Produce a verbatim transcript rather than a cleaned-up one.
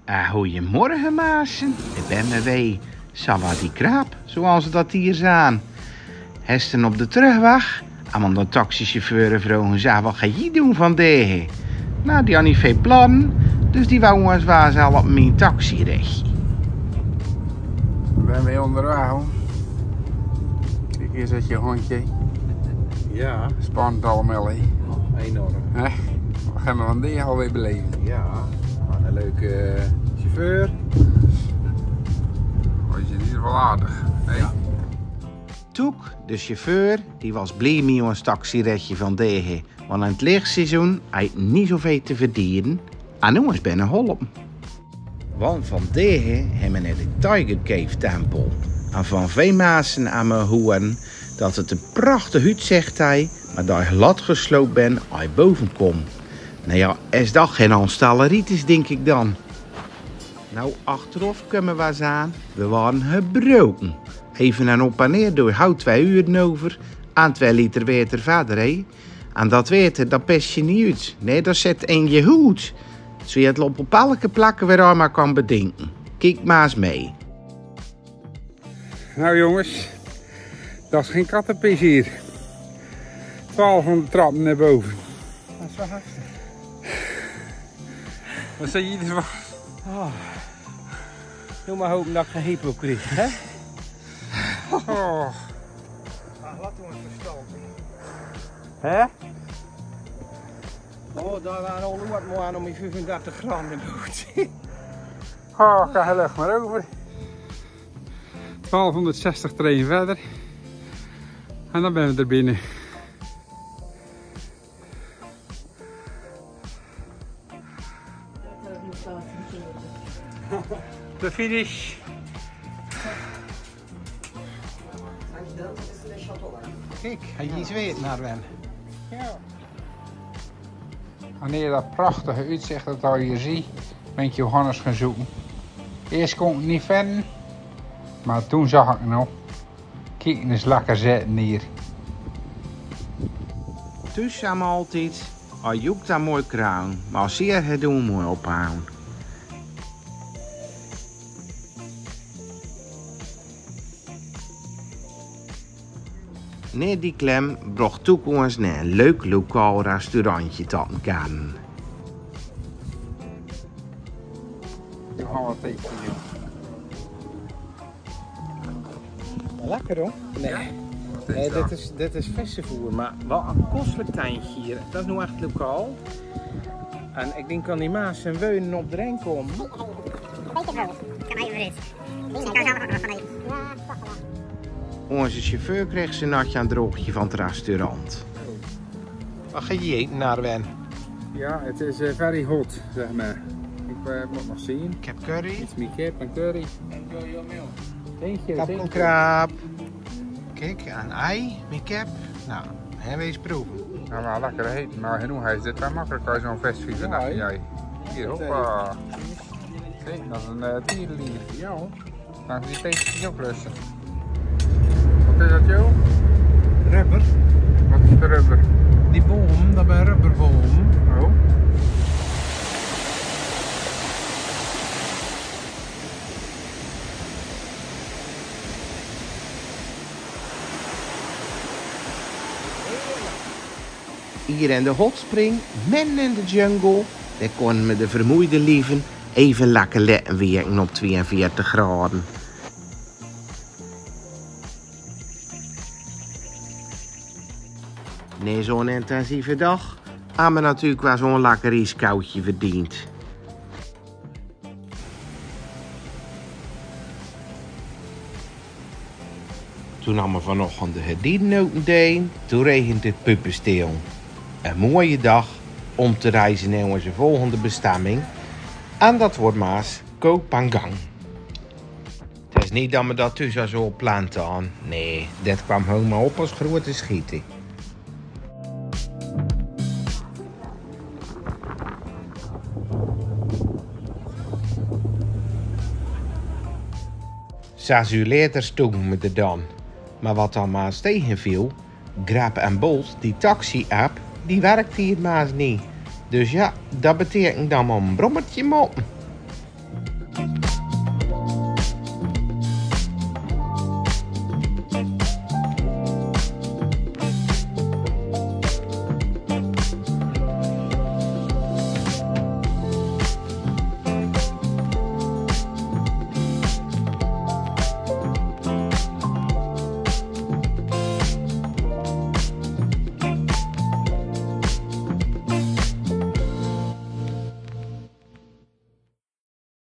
Ah, goeiemorge, Maarsen. Dao bent ge weer. Sawadi Kraap, zoeals ze dat hier zaan. Hest en op de trökweg aan de taxisjefeur gevraoge: "Zag, wat gaot gej doon vandaag?" Nou, die had neet väöl plan, dus die wou ós waal zelf op mien taxi rije. V'r zeen weer óngerwaeg, huur. Kiek, hie zit e hoondje. Ja. Spannend allemaol, hè? Enorm. Hè? Wat gaon v'r vandaag alweer beleve? Ja, wat 'ne leuke, eh, chauffeur. Hie is in eder geval aardig, hè? Ja. Toek, de chauffeur, die waas blie mit ós taxirije vandaag, want in 't leegseizoen haet 'r neet zoväöl te verdeene aan ós binneholpen. Want vandaag gaon v'r nao de Tiger Cave Tempel. En van väöl minse aan me hoeëren dat 't 'n prachtig oetzich haet, mer dat 'r gladgesjloeëp bent as 'r bove kump. Nou ja, is dat gein aanstelleritis, dink ik dan. Nou, achterof kómme v'r zaan, v'r wore gebroke. Effe 'n op en neer door, hou twee uur euver, aan twee liter water verder, hè. En dat water, dat pis ge neet oet. Nee, dat zit in ge hoed. Zoeë dat 't op, op elke plek weer aan maar kan bedinke. Kiek maar eens mee. Nou jongens, dat is geen kattenpis hier. Twaalfhonderd trappen naar boven. Dat is wel heftig. Wat zei je hiervan? Oh. Doe maar hopen dat ik geen hypo krijg, hè? Oh. Hè? Oh, daar waren al wat moe aan om die vijfendertig graden in boot. Oh, ga gelukkig maar over. Twaalfhonderdzestig treden verder. En dan zijn we er binnen. De finish. Kiek, hae is weer nao wen. Ja. Wanneer dat prachtige oetzich dat al hie zie, bön ik Johannes gaon zeukske. Eerst kón ik 'm neet vinje, mer toen zag ik 'm nog. Kiek ins lekker zitte hier. Thuus zag me altied: "As joek dan mooi kraon, mer as zeer gedoon mooi ophaon." Nao die klim broch Toek ós nao 'n leuk lokaal restaurantje tot 'n kan. Lekker, hoor. Nee. Ja? Nee, dit is, dit is vissenvoer, maar wel een kostelijk tuintje hier. Dat is nou echt lokaal. En ik denk kan die Maas en Weunen op de Rijn komen. Weet je wel. Kan even dit. Deze kan zelf ook nog van eten. Ja, toch wel. Onze chauffeur kreeg zijn natje aan het droogje van het restaurant. Wat gaon ge ete, Arwen? Ja, het is, eh, very hot, zeg maar. Ik, eh, moet nog zien. Ik heb curry. Iets meer kip en curry. Enjoy your meal. Thank you, thank you. Kapkoukraap. Kiek, 'n ei, mien kip. Nou, en wees proeve. Nou, maar lekker eten, maar genoeg. Hae zit wel makkelijk als zo'n vis. Ja, hè? Hier, hoppa. Kijk, dat is een, eh, tierenlier. Ja, hoor. Dank die steeds die oplossen. Wat is dat, joh? Rubber. Wat is de rubber? Die boom, dat bij rubberboom. Oh. Hier in de hotspring, midden in de jungle, daar konden we de vermoeide lieven even lekker liggen werken op tweeënveertig graden. Nao zo'n intensieve dag hadde we natuurlijk wel zo'n lekker ijskoudje verdiend. Toen namen we vanochtend de gedienden oet en deen, toen regent het puppenstiel. Een mooie dag om te reizen naar onze volgende bestemming. En dat wordt Maas Koh Phangan. Het is niet dat we dat thuis al zo gepland hadden. Nee, dit kwam gewoon maar op als grote schieten. Zes uur later stonden we er dan. Maar wat dan maar eens tegenviel, Grab en Bolt, die taxi-app, die werkt hier maar eens niet. Dus ja, dat betekent dat we een brommertje moeten.